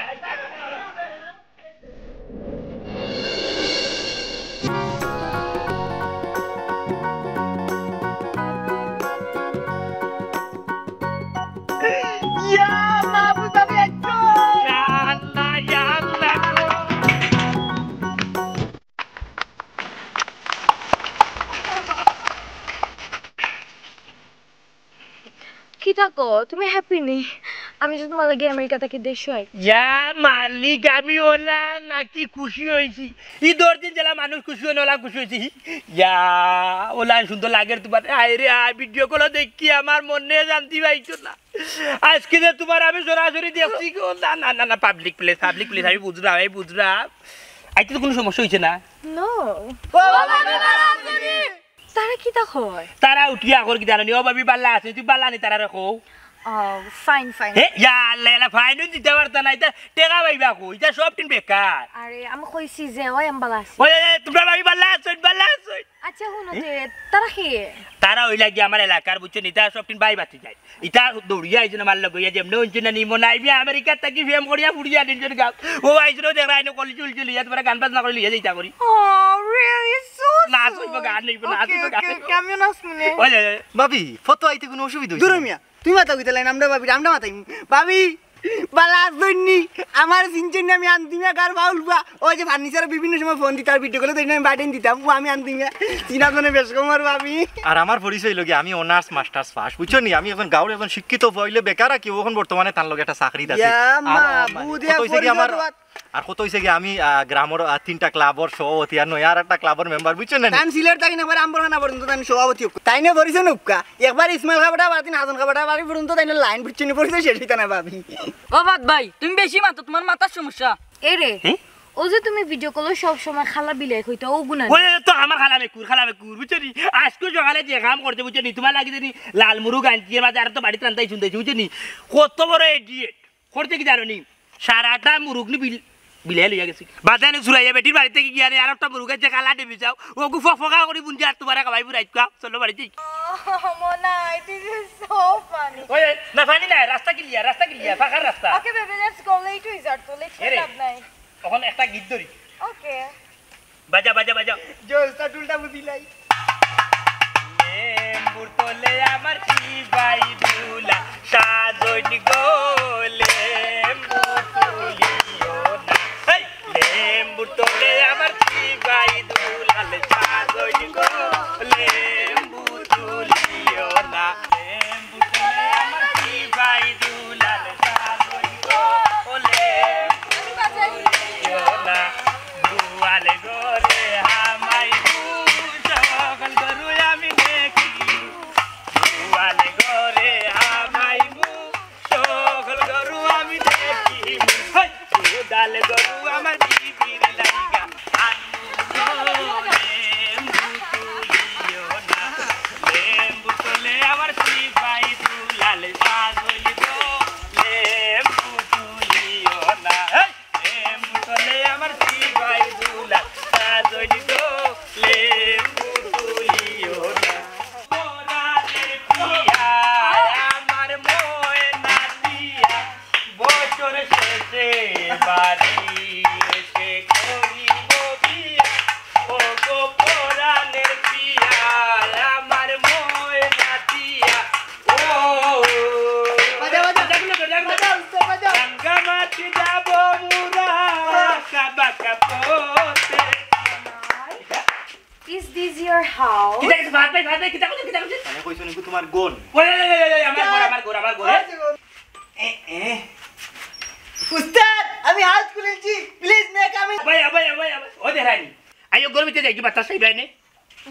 ইয়া মাবুদ, আমি একটু ইয়া আল্লাহ, ইয়া আল্লাহ। কিতা কও, তুমি হ্যাপি নি? আমি যে তোমার লাগি আমেরিকা থাকি দেশো আই। ইয়া মালিক, আমি অলা নাকি খুশি অইছি। ইদর দিন যেলা মানুষ খুশি অয় না, অলা খুশি অইছি। ইয়া, অলা সুন্দর লাগের তুমার। আয় রে আয়, ভিডিও কল দেখি আমার মনে শান্তি পাইছো না। আইজকে যে তুমার আমি সরাসরি দেখছি গো। না, না, না, না, পাবলিক প্লেস, পাবলিক প্লেস, আমি বুঝরাম, আমি বুঝরাম। আইতে তো কুনু সমস্যা অইছে না। নো। ও বাবা, আমি বালা আছি। তারা কিতা কয়? তারা উঠিয়া কর কিতা জানো নি? ও ভাবি, বালা আছো নি? তুই বালা নি, তারারে কও। ও, ফাইন, ফাইন। হে, ইয়া আল্লাহ, ইয়া আল্লাহ, ফাইনও দিতা পারতা না, ইতা টেকা পাইবা কই? ইতা সব টিন বেকার। আরে, আমি কইছি যে, ওই আমি বালা আছি। ওই, ওই, ওই, তুমরা ভাবি বালা আছো, বালা আছো? আচ্ছা, হুনো তে, তারা কে? তারা অইলা গিয়া আমার এলাকার, বুঝছো নি? ইতা সব টিন ভাই ভাতিজাই। ইতা দৌড়িয়া আইছইন আমার লগে, ইয়া যেমনে হুনছইন না নি, মনে অয় আমেরিকা থাকি প্রেম করিয়া ফুরিয়া আনিছইন গাঁও। ও আইছইন, ও দেখরা আইনো কলি চুল চুল, ইয়া তুমরা গান বাজনা করি লইয়া যাইতা করি। Oh, really? So না, sweet। সইব গান, নাচইব না, okay, নাচইব okay, গান। Okay, আমিও নাচমু নে। ওই, ওই, ওই। ভাবি, ফটো আইতে কুনু অসুবিধা অইছে দুরু না? মিয়া, তুমি মাথা কইতে লাইন, আমরা ভাবির, আমরা মাথাই। ভাবি, বালা আছইন নি? আমার চিনছইন না, আমি আন্তিমা গার বাউলবা। ওই যে ফার্নিচারে বিভিন্ন সময় ফোন দিতা, আর ভিডিও কলে তো আমি বাটেন দিতাম, ও আমি আন্তিমা। চিনা জনে বেশ কমর ভাবি। আর আমার পরিচয় অইলো গি, আমি অনার্স মাস্টার্স পাস, বুঝছো নি? আমি অখন গাঁওর একজন শিক্ষিত পুয়া অইলে বেকার, আর কি অখন বর্তমানে তার লগে একটা চাকরিত আছি। ইয়া আর, আ, মানে, মাবুদ, কত অইছে কি পরিচয় আমার তো বাদ। আর কত অইছে কি আমি, আ, গ্রামর, আ, তিনটা ক্লাবর সভাপতি আর নয়া আর একটা ক্লাবর মেম্বার, বুঝছো না নি? তান সিলেট থাকি না, একবার আম্বরখানা পর্যন্ত তান সভাপতি অউক। তাইনে পরিচয় নউক্কা। একবার ইসমাইল খাবাটা বাড়ি, হাসান খাবাটা বাড়ি পর্যন্ত তাইনে লাইন, বুঝছো নি? পরিচয় শেষ অইতা না ভাবি। ও বাদ ভাই, তুমি বেশি মাতো, তুমার মাথার সমস্যা। এ রে, হ্যাঁ? ও যে তুমি ভিডিও কলে সব সময় খালা বিলাই কইতা, ও গুনা ওই তো আমার খালা মেকুর, খালা মেকুর, বুঝছো নি? আইজকে সকালে যে কাম করছে, বুঝছো নি? তুমার লাগি জানি লাল মুরগ আনছি, এর মাঝে আর তো বাড়িত রান্দাই শুনতেছি, বুঝছো নি? কত বড় ইডিয়েট। করছে কি জানো নি? সারাটা মুরগ নি বিল-, বিলাই লইয়া গেছে। বাজানে চুরাইয়া বেটির বাড়ি থাকি গিয়া রে, আর একটা মুরগ আনছে, কালা ডেবি যাও। ওগু ফক ফকা করি বুনছে, আর তুমারে খাবাই বুড়াইত কুয়া। চলো বাড়িত যাই। Oh, Monai, this is so funny। ওই, ওই, না, ফানি না, রাস্তা ক্লিয়ার, রাস্তা ক্লিয়ার, ফাঁকা রাস্তা। Okay, baby, let's go. Late অই যার তো, late এ রে, লাভ নাই। অখন একটা গীত ধরি। Okay। বাজা, বাজা, বাজা। জোস্তা টুলটা বুঝিলাই। লেম্বুর তলে আমার চিপাই দুলা, সাজনি গো, লেম্বু তুলিও না। হেই! লেম্বুর তলে আমার চিপাই দুলাল, সাজনি গো, লেম্বু তুলিও না। লেম্বুর তলে আমার চিপাই দুলাল, সাজনি গো, লেম্বু তুলিও না। গোয়াল ঘরে হামাইমু, ছাগল গরু আমি দেখিমু। গোয়াল ঘরে হামাইমু, ছাগল গরু আমি দেখিমু। হেই! গোয়াল গরু আমার বিবির লাইগা আনমু গো, লেম্বু তুলিও না। লেম্বু তলে আমার চিপাই দুলাল, সাজনি গো, লেম্বু তুলিও না। হেই! লেম্বু তলে আমার চিপাই দুলাল, সাজনি গো, লেম্বু তুলিও না। পরাণের পিয়া, আমার ময়না দিয়া, বছর শেষে বাড়ি এসে করিব বিয়া। ও গো পরাণের পিয়া, আমার ময়না দিয়া, ও। বাজা, বাজা। বাজা, উস্তাদ, বাজা। রাঙ্গামাটি যাব মুরা, কাবা কাপড়ে। Is this your house? কিতা, কিতা, ভাত ভাই, ভাত ভাই, কিতা কইছো, কিতা কইছো? মানে কইছো নাকি তোমার গন? ওই, ওই, ওই, ওই, ওই, আমার ঘর, আমার ঘর, আমার ঘর। এ, এ। উস্তাদ, আমি হাউস খুলেছি, please may I come in? ভাই, ভাই, ভাই, ভাই, ও দেখানি। আইও, গরম হইতে যাই, কি বাতাস চাইবে এনে?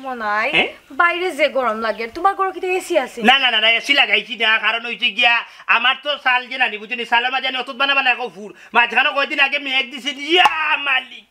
মনাই, হ্যাঁ? বাইরে যে গরম লাগে, তোমার ঘরো কিতা এসি আছে? না, না, না, না, এসি লাগাইছি না, কারণ হইছে গিয়া, আমার তো চাল যে নানি, বুঝছো নি, চালর মাঝে আমি অত বানা বানা কও ফুর। মাঝখানো কয়দিন আগে মেঘ দিছে, ইয়া মালিক।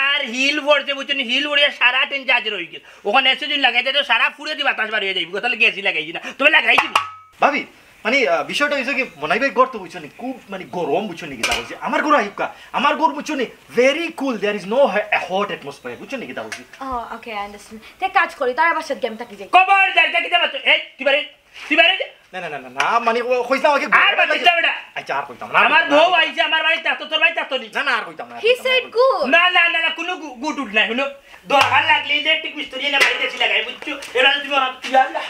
আর হিল পড়ছে, বুঝছো নি, হিল পড়িয়া সারা টেন চার্জ রই গেছে। ওখানে এসি যদি লাগাই দেয়, তো সারা ফুরে দি বাতাস বার হয়ে যাইব। কথা লাগে এসি লাগাইছি না, তবে লাগাইছি না। ভাবি, মানে, আহ, বিষয়টা হইছে কি, মনাই ভাই ঘর তো বুঝছো নি, খুব মানে গরম বুঝছো নি, কিতা বলছি, আমার ঘর আইউক্কা, আমার ঘর বুঝছো নি, very cool, there is no he-, a hot atmosphere, বুঝছো নি, কিতা বলছি? Oh, okay, I understand. তে কাজ করি, তার বাসাত গেম থাকি যাই। খবরদার, তা কিতা মাতো? এই, তুই বারে, তুই বারে যা। না, না, না, না, না, মানে, ও কইছ না, ওকে আর ঘর মাতিস না বেটা। আচ্ছা, আর কইতাম না, আর আমার কইতাম না, বউ আর কইতাম না। আইছে, আমার বাড়ি থাকতো, তোর বাড়ি থাকতো নি? না, না, আর কইতাম না, আর He কইতাম না, said আর কইতাম না। Good. না, না, না, না, কোনো গু-, গুড উড নাই, হুনো। দরকার লাগলে ইলেকট্রিক মিস্ত্রি এনে বাড়িতে এসি লাগাই, বুঝছো? এবার তুমি আমার, ইয়া আল্লাহ,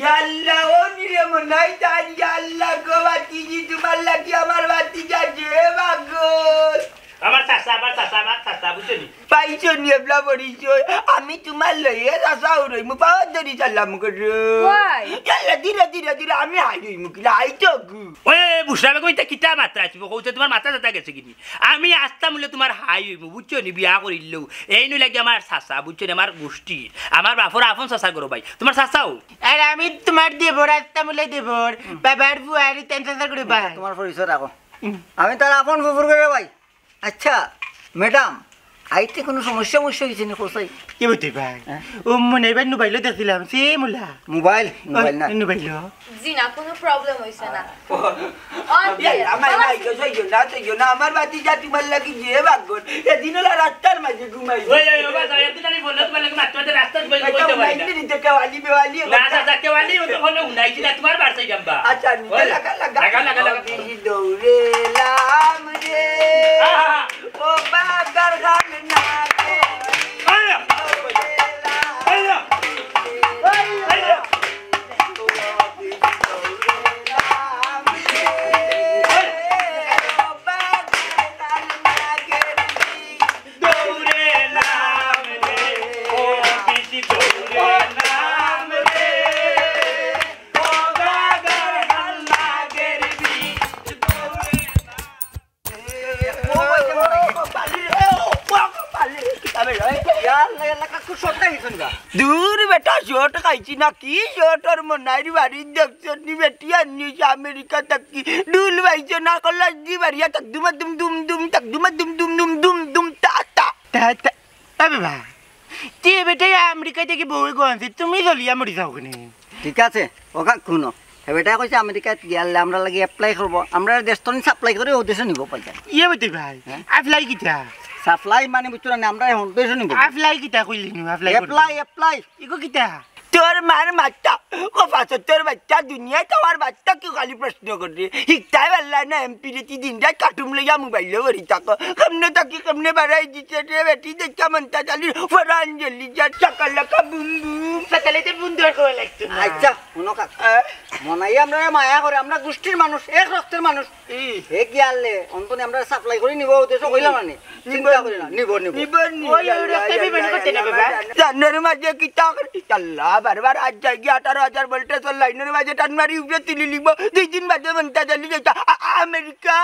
ইয়া আল্লাহ, ও নিরে মনাই তাই, ইয়া আল্লাহ গো, বাতিজি, তোমার লাগি আমার বাতিজা যে পাগল। আমার চাচা, আমার চাচা, আমার চাচা, পাইছো নি এবলা পরিচয়? আমি তুমার লগে চাচা উড়ইমু, পাওয়ার ধরি সালাম করো। ওই। ইয়াল্লা, ধীরে, ধীরে, ধীরে, আমি হাই অইমু কিলা, হাই তো গু। ওই, বুঝলাম, কইতে কিতা মাত্রা আছে, কইছে তুমার মাথা চাথা গেছে কিনি? আমি আস্তা মূলে তুমার হাই অইমু, বুঝছো নি? বিয়া করিলেও। এইন লাগি আমার চাচা, বুঝছো নি? আমার গুষ্টির, আমার বাপর আপন চাচা করো ভাই, তুমার চাচাও। আর আমি তুমার দেবর, আস্তা মূলে দেবর, বাবার ফুয়ারি তেন চাচা করো ভাই। তুমার পরিচয় রাখো। আমি তার আপন ফুফুর করো ভাই। আচ্ছা, ম্যাডাম, আইতে কুনু সমস্যা, সমস্যা অইছে নি, কোথায়? কি বুঝতে ভাই? হ্যাঁ? ও মনে ভাই মোবাইলও দেখছিলাম, সে মোলা। মোবাইল? মোবাইল না। মোবাইল। জি না, কুনু প্রবলেম অইছে না। ও, আন্টি, ইয়া, আমার বাবা। ভাই, কেউ সইও না, সইও না, আমার বাতি যা তুমার লাগি যে বাগন, এদিন ওলা রাস্তার মাঝে ঘুমাই। ওই, ওই, ওই, বাবা, এত জানি বললে তুমার লাগি মাত্র মাত্র রাস্তা ঘুমাই, এটা ঘুমাইতে পারি না। মাইন্ডে নিতে কেওয়ালি বেওয়ালি না, ওটা। না, না, কেওয়ালি, ও তো কোনো উনাইছি না, তুমার বাড়ছে জাম্বা। আচ্ছা, নিতে ওই, লাগা, লাগা। লাগা, লাগা, লাগা। দৌড়েলাম রে। আহা। ও বাগার গান না রে। আয়া। আয়া। আয়া। দৌড়েলাম রে, ও পিসি দৌড়েলাম রে, ও বাগার গান না রে। দূর বেটা, শর্ট খাইছস গা? দূর বেটা, শর্ট খাইছি না, কি শর্ট? ওর মনাইর বাড়ির দেখছস নি বেটি আনিস আমেরিকা থাকি, ঢুল বাইছে না কলাস দি বাড়িয়া, তাক দুমা দুম দুম দুম, তাক দুমা দুম দুম দুম দুম দুম তা তা। তা তা, এ বাবা, তে বেটা আমেরিকা থাকি বউ গো আনছে, তুমি চলিয়া মরি যাও কেনে? ঠিক আছে, ওখান হুনো। হে বেটায় কইছে আমেরিকাত গিয়ালে আমরার লাগি অ্যাপ্লাই করবো, আমরার দেশ তনে সাপ্লাই করি অউ দেশো নিবো পয়সা। ইয়ে বেটি ভাই, হ্যাঁ? অ্যাপ্লাই কিতা? সাপ্লাই মানে বুঝছো না, আমরার অউ দেশো নিবো। অ্যাপ্লাই কিতা কইলি নু, অ্যাপ্লাই করবো। Apply, apply. ইগু কিতা? তোর মার মাথা, ও ফাসো তোর বাচ্চা, দুনিয়াত আমার বাচ্চা কি খালি প্রশ্ন করে? হিকতায় পারলা না, এমপি রে তি দিন রাইত কাটুম লইয়া মোবাইলো পড়ি থাকো। কেমনে থাকি, কেমনে বাড়াই দিছে রে বেটি, দেখা মনটা চালি, ফরান জলি যা, চাকা লাকা বুম বুম। সকালে তো বুম দর করা লাগতো না। আচ্ছা, হুনো কাকা। হ্যাঁ? মনাই আমরারে মায়া করে, আমরা গুষ্টির মানুষ, এক রক্তর মানুষ। ই। হে গিয়ালে, অন্তনে আমরারে সাপ্লাই করি নিবো, অউ দেশো কইলাম না নি। চিন্তা করি না, নিবো, নিবো। নিবো, নিবো। ওই, ওই রক্তে বিমান করতে না, বাবা। জানর মাঝে কিতা করি? আল্লাহ, বারবার আজ যাই গিয়া আঠারো হাজার ভোল্টেজর লাইনর মাঝে টান মারি উপরে তুলি লিখবো। দুই দিন বাদে মনটা জ্বালি যাইতা। আ-, আ-, আমেরিকা।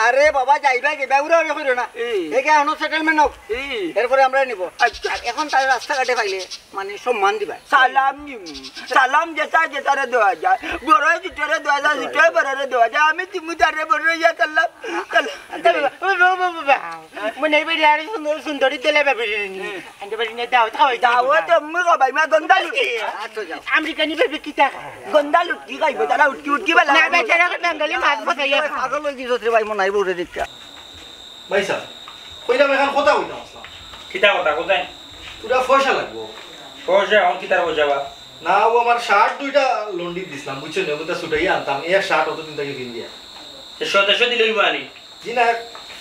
আরে বাবা, যাইবা, যাইবা, উড়া উড়ি কইরো না। ই। একে এখনো সেটেলমেন্ট হোক। ই। এরপরে আমরা নিবো। আচ্ছা। আর এখন তার রাস্তাঘাটে পাইলে মানে সম্মান দিবা। সালাম নিমু। সালাম যেটা যেটারে দেওয়া যায়। বড় যেটারে দেওয়া যায়, যেটারে বড়রে দেওয়া যায়। আমি দিমু তারে বড় ইয়া সালাম। সালাম। আচ্ছা, বাবা, বাবা, বাবা, বাবা। মনে হয় বাড়ি আরো সুন্দর, সুন্দরী দিলে ভাবি রে নি। হুম। আনতে পারি না, দাও, খাওয়াই দাও। দাও তো, মুই খাবাই, মা গন্ধা লুটকি। আচ্ছা, যাও। আমেরিকানি ভাবি কিতা? গন্ধা লুটকি খাইবো, তারা উটকি উটকি বেলা। না, বেচারা বাঙালি মাছ ফসাইয়া খায়। পাগল অই গেছস রে ভাই, মনে হয় বউরে দেখা। ভাই সাহেব, কইলাম এখান কথা কইতাম আসলাম। কিতা কথা, কোথায়? তোরা পয়সা লাগবো। পয়সা, আমার কিতার পয়সা বা? না, ও আমার শার্ট দুইটা লন্ড্রি দিছিলাম, বুঝছো নি? ওগুলা ছুটাইয়া আনতাম, এই এক শার্ট অতদিন থাকি পিন্দিয়া। চাইরশো, চাইরশো দিলে অইবো আনি? জি না,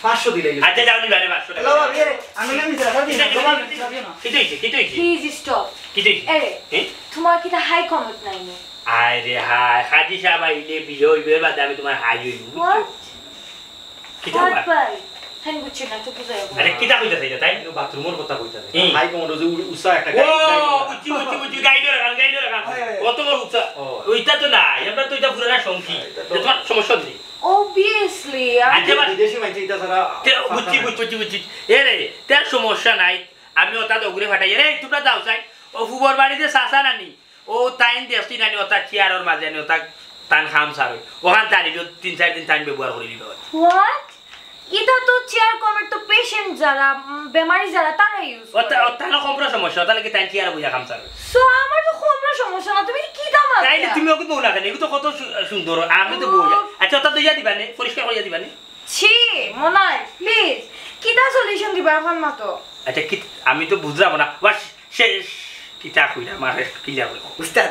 পাঁচশো দিলে অইবো। আচ্ছা, যাও নিবা রে পাঁচশো টাকা। হ্যালো, ভাবি, এ, আমি না মিছে কথা কিতা বলছি, হইছে? কিতা হইছে? কিতা হইছে? Please stop. কিতা হইছে? এ, এ? তুমার কিতা হাই কমত নাই নি? আয় রে হায়, হাজি সাহেব আইলে বিয়ে অইবো, এর বাদে আমি তুমার হাই অইমু, বুঝছো? What? কিতা What আবার? ভাই? হ্যাঁ, বুঝছি না, তো বুঝাই বলো। আরে, কিতা কইতাছে ইটা, তাই? ও বাথরুমর কথা কইতাছে। হুম। হাই কমোড যে উ-, উষা একটা ও, গাড়ি, গাড়ি। বুঝছি, বুঝছি, বুঝছি, গাইলো রাখান, গাইলো রাখান। হায়, হায়, হায়। অত বড় উষা। ও। ওইটা তো না, আমরা তো ইটা পুরানা সঙ্গী। এটা তো যে তুমার সমস্যা নেই। Obviously, আর আচ্ছা, বাস। বিদেশি মাইনষে ইটা ছাড়া তে, বুঝছি, বুঝছি, বুঝছি, বুঝছি। এ রে, তার সমস্যা নাই। আমি ওটা তো ঘুরে ফাটাই। এ রে, তুমরা যাও চাই। ও ফুবর বাড়িতে চাচা নানি। ও তাইন দেখছি নানি, ওটা চেয়ারর মাঝে আনি, ওটা তান খাম সার অই। ওখান তানি তিন চাইর দিন তাইন ব্যবহার করি দিবা। What? ইটা তো চেয়ার কমের তো পেশেন্ট যারা, উম, বেমারি যারা, তারা ইউজ করে। ওটা, ওটা না কমর সমস্যা, ওটা লাগি তাইন চেয়ার বইয়া খাম সার অই। So, আমার তো কমর সমস্যা না, তুমি কিতা মাত তাইলে দিয়া? তুমি ওকে বউ না কেনে? এগুলো তো কত সু-, সুন্দর, আমি তো বউ। ও। আচ্ছা, ওটা তো ইয়া দিবা নে, পরিষ্কার করিয়া দিবা নে। ছি, মনাই, প্লিজ, কিতা সলিউশন দিবা এখন মাতো? আচ্ছা, কি, আমি তো বুঝলাম না। ওয়াশ, শেষ। কিতা কইরা, আমার একটু ক্লিয়ার কইরা। উস্তাদ,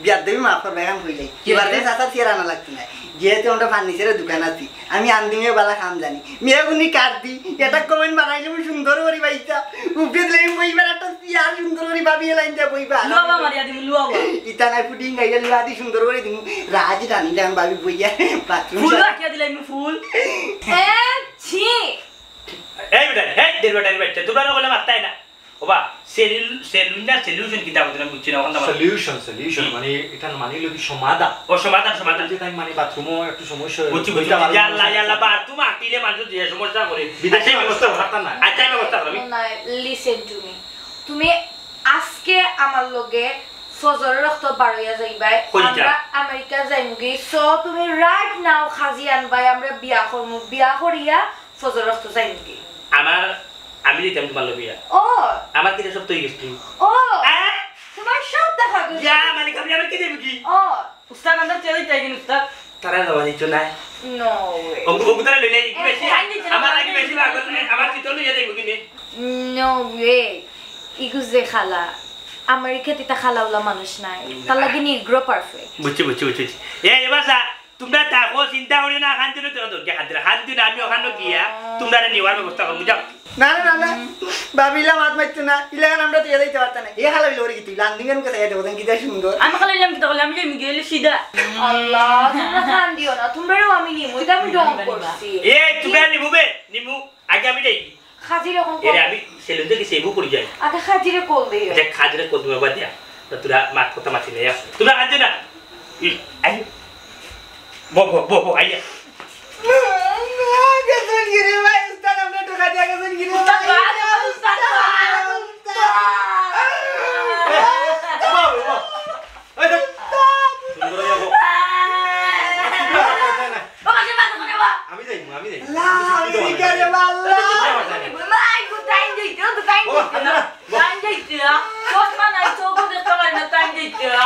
বিয়াদবি মাফ করবা, এখন কইলাই। কি এবার হইছে? চাচার চেয়ার আনা লাগতো না। যেহেতু আমরা ফার্নিচারের দোকান আছি, আমি আন্দিমে বালা কাম জানি। মেয়ে উনি কাট দি, এটা কমেন্ট বানাইলে আমি সুন্দর করি বাইতা। উপরে দিলে আমি বইবার একটা চেয়ার সুন্দর করি ভাবিয়ে লাইন দিয়ে বইবা। লুয়াবা মারিয়া দিমু, লুয়াবা। ইতা নাই পুডিং গাইলে লুয়া দি সুন্দর করি দিমু। রাজি রানি দেন ভাবি বইয়া। বাথরুম ফুল সারা। রাখিয়া দিলে আমি ফুল। এ, ছি। এই বেটা, এই দের বেটা, এই বেটা, তোমরা না বলে মারতাই না। ওবা, সেলুন না সেলুশন কিতা বুঝলাম, বুঝছি না, ওখান থেকে আমার সলিউশন, সলিউশন, হুম। মানে, এটা মানে হলো কি সমাধান। ও, সমাধান, সমাধান। যে তাই মানে বাথরুমও একটু সমস্যা হয়। বুঝছি, বুঝছি, বুঝতে পারলাম না। ইয়াল্লা, ইয়াল্লা, বাথরুম আটিলে মানুষ যে সমস্যা করে। বিদেশে আচ্ছা, ব্যবস্থা ব্যবস্থা করতাম না। আচ্ছা, ব্যবস্থা করো। না, listen to me। তুমি আজকে আমার লগে ফজরের রক্ত বারইয়া যাইবাই। কই যা? আমরা আমেরিকা যাইমুগি। So, তুমি right now খাজি আনবাই, আমরা বিয়া করমু। বিয়া করিয়া ফজরের রক্ত যাইমুগি। আমার, আমি দিতাম তোমার লগে বিয়া। ও। আমার কিতা সব তৈরি গেছে তুমি? ও। আহ? তোমার সব দেখা গেছে। ইয়া, মালিক, আমি আবার কি দেবো কি? ও। উস্তাদ, আমরা চলে যাই কিন্তু উস্তাদ। তারা যাওয়া দিত না। No way। ও, ও কোথায় লইলে? কি বেশি? খাই নিতে না, আমার খাই আগে বেশি নিতে না। পাগল, আমার ভিতর লইয়া যাইব কি নে? No way। ইগু যে খালা, আমেরিকাত ইতা খালাউলা মানুষ নাই। না। তার লাগি নিগ্রো perfect। বুঝছি, বুঝছি, বুঝছি, বুঝছি। এ, এবার যা, তোমরা দেখো, চিন্তা করিও না, খান দিন তো দরকার খান দিন, খান দিন আমি ওখানে গিয়া তোমরা নেওয়ার ব্যবস্থা করবো, যাও। না, না, না, না। ভাবি, ইলা মাত মারতো না। ইলাখান আমরা তুই যাইতে পারতাম না। এ খালা হইলে ওরে কি তুই লান্দিংয়ের মুখে চাইয়া দেখো, দেখেন কিতা সুন্দর। আমি খালা ইলাম কিতা করলে, আমি যাই গেলে সিধা। আল্লাহ, তোমরা খান দিও না, তোমরাও আমি নিমু, এটা আমি ডং করছি। এ, তোমরা নিমু বে, নিমু। আগে আমি যাই। খাজির এখন এরে, কল। আমি সেলুন থেকে সেবু করি যাই। আগে খাজিরে কল দেই। আচ্ছা, খাজিরে কল দিবা বাদ দিয়া। তা তোরা মাত কথা মাতি নেই, আস। তোরা আনতে না। ই, আই। বো, বো, বো, বো, আইয়া। আগে চল গিরে ভাই, উস্তাদ, আমরা ঠকা দিয়া গেছেন গিরে উস্তাদ, ভাই। উস্তাদ, উস্তাদ। বো, বো, বো। এই দেখ। সুন্দর হইয়া বো। ও, কাছে বাদ করে বা। আমি যাইমু, আমি যাইমু। লা, আমেরিকা রে বাল্লা। মাই গো, টাইম দিতে, তো টাইম ও, দিতে। আল্লাহ। টাইম দিতে। চশমা নাই, চোখও দেখতে পারি না, টাইম দিতে। ও,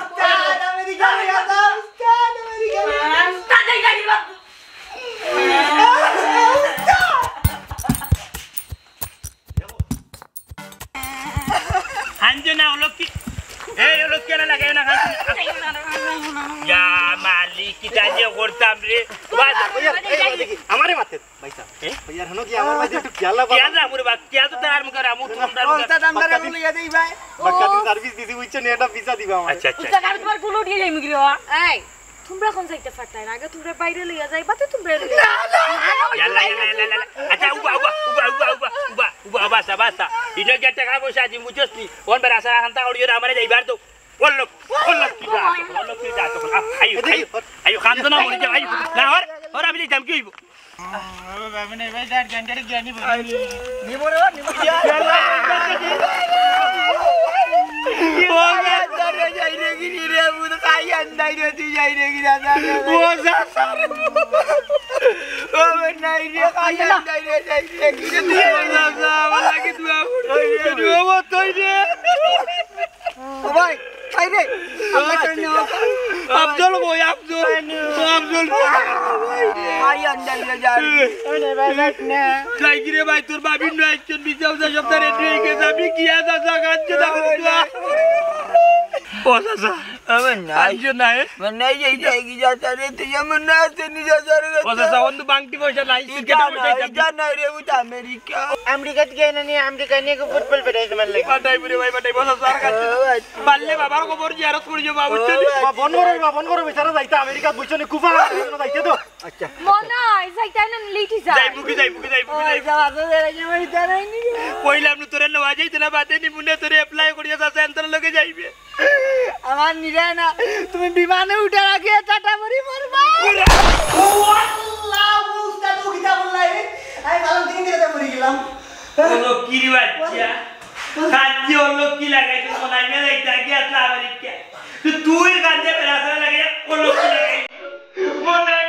উস্তাদ, আমেরিকা রে বাল্লা, উস্তাদ, আমেরিকা রে বাল্লা। উস্তাদ, এই গাড়ি বাদ। আনজো না, অলক্ষী। এই, অলক্ষী, না লাগাইও না, খান। ইয়া মালিক, কিতা যে করতাম রে। বাস। ওই, এই, এই, দেখি, আমারে মাতে, ভাই সাহেব। এ? ওই, আর হনো কি, আমার মাঝে একটু খেয়াল রাখবা। খেয়াল রাখবো রে বা, খেয়াল তো তার মুখে রাখবো, তুমি তার মুখে। উস্তাদ, আমরা লইয়া দেই ভাই। বাক্কা দিন সার্ভিস দিছি, বুঝছো নি? এটা ভিসা দিবা আমার। আচ্ছা, আচ্ছা। উস্তাদ, আমি তোমার কুলো উঠিয়ে যাই মুগরি বাবা। এই, তোমরা এখন যাইতে পারতাই না, আগে তোমরা বাইরে লইয়া যাই, বাতে তোমরা লইয়া যাই। ইয়াল্লা, ইয়াল্লা, ইয়াল্লা, ইয়াল্লা। আচ্ছা, উবা, উবা, উবা, বাসা, বাসা। ইনো গিয়া টাকা পয়সা দিম, বুঝছস নি? ওন বেড়া সারা খান্তা করিও না, আমারে যাইবার তো। ওল্লক, ওল্লক কি যা, ওল্লক কি যা, তখন। আ, আইও, আইও, আইও, কান্দো না, মরে যাও, আইও। না, হর, হর, আমি যাইতাম, কি হইব? ও বাবা, নাই ভাই, ডাট গান, ডাট গান, নিব। নিব রে, নিব। ইয়াল্লা, ও বাবা, যাই রে, কি রে, বুঝ, খাই আন্দাই রে, তুই যাই রে, কি দাদা, ও যা, স্যার। ও, নাই রে, খাই আন্দাই রে, যাই রে, কি রে, তুই, ও যা, যা, আমার লাগি দোয়া করবি। ও, তুই রে। ও ভাই, খাই রে। আফজল কই, আফজল? ও আফজল। ভাই, আন্দাজ হয়ে যায়। আরে ভাই, দেখ না। যাই কি রে ভাই, তোর ভাবির নয় একজন বিচার উচার সব তার রেডি হয়ে গেছে। আমি কি আর চাচা কাঁদছে না? ও চাচা, আমার নাই। আইসো না, এ? আমার নাই, এই যাই কি চাচা রে, তুই আমার না আছে, নি চাচা রে। ও চাচা, অন্ধ বাংটি পয়সা নাই, সিগারেট পয়সা নাই, ইটা নাই রে, ওই তো আমেরিকা। আমেরিকাত গিয়া না নি, আমেরিকা নিয়া ফুটবল পেটাই তোমার লাগি। পাঠাই বুড়ি ভাই, পাঠাই, বলো, স্যার কাছে। ও ভাই। পারলে বাবার কবর জিয়ারত করি যাবা, বুঝছো নি? ও ভাই। বা বন্ধ করো, বা বন্ধ করো, বেচারা যাইতা আমেরিকাত, বুঝছো নি? কুফা যাইতে তো। আচ্ছা। মনে হয় যাইতা না, লেট হই যায়। যাইবো কি, যাইবো কি, যাইবো কি, ও, যাইবো কি? যাওয়া তো যায় না, যাইবো কি? কইলাম না তোরে লওয়া যাইতে না, বাদে নি মনে তোরে অ্যাপ্লাই করিয়া যাচ্ছে, এন্তর লগে যাইবে। আমার নিরে না, তুমি বিমানে উঠার আগে টাটা মারি মরবা। ও আল্লাহ, উস্তাদ, ও কিতা বললা, এ? আমি ভালো দিন দিলে তো মরে গেলাম। ও লক্ষ্মী রে বাচ্চা। কান্দি ও লক্ষ্মী লাগাই, তুই মনে হয় মেলাইতে গিয়া আসলে আমেরিকা। তুই, তুই কান্দে বেড়াতে লাগে, ও লক্ষ্মী লাগাই। মনে হয়